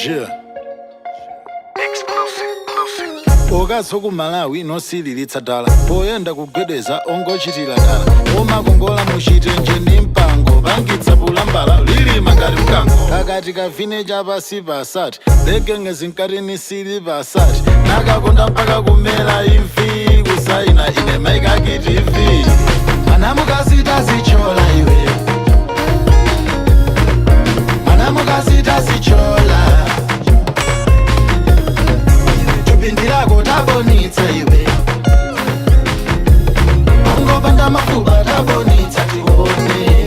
Yeah. Okaso ku Malawi nosiliritsa dala poyenda kugwedeza ongochitira dala omakongola muchitenje ndi mpango pangitsa pulambala lilima ngati mkango kakati kavine chapasi pasati legenge zinkatini sili pasati nakakonda mpaka kumera imvi kusaina ine maikakitivi manamukasita zichola iwe manamukasita zichola tupindirako tabonitsa iwe ungopanda mafupa tabonitsa tione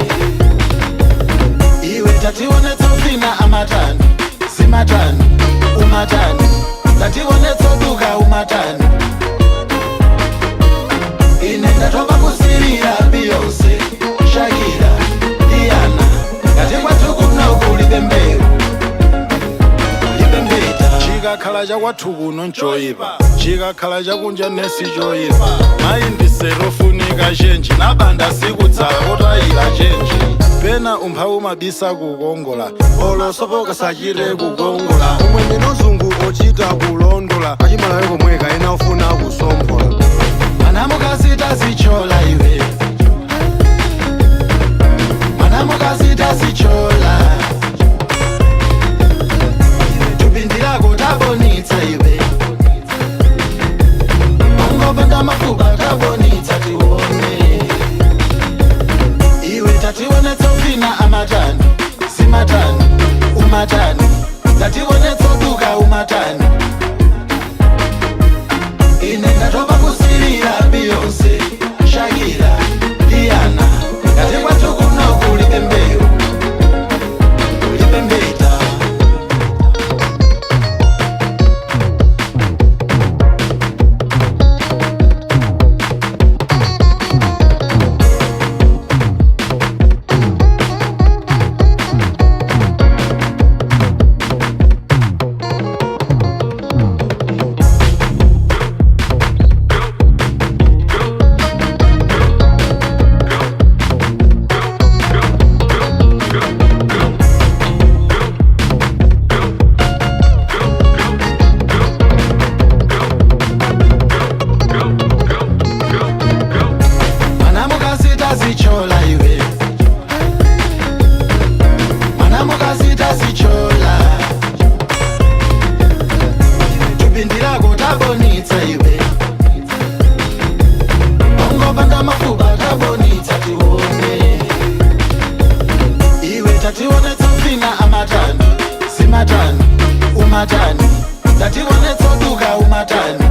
iwe tationetsa ufina amatani simatani umatani tationetsa duka umatani ine ndatopa kusirira Beyonce, Shakira, Rihanna ngati kwathu kuno kulibe mbewu kulibe mbeta chikakhala chakwathu kuno nchoyipa chikakhala chakunja nesi choyipa mayi ndiserofunika chenji nabanda sikudzala kotayira chenji pena umphawi umabisa kukongola olosopoka sachite kukongola Omwe ndinozungu ochita kulondola kachimalayo komweka ena ofuna kusomphola. Manamukasita zichola iwe manamukasita zichola tupindirako tabonitsa iwe ungopanda mafupa tabonitsa tione iwe tationetsa ufina amatani simatani umatani tationetsa duka umatani ine ndatopa kusirira Beyonce, Shakira, Rihanna ngati kwathu kuno kulibe mbewu kulibe mbeta. Manamukasita zichola iwe manamukasita zichola tupindirako tabonitsa iwe ungopanda mafupa tabonitsa tione iwe tationetsa ufina amatani simatani umatani tationetsa duka umatani.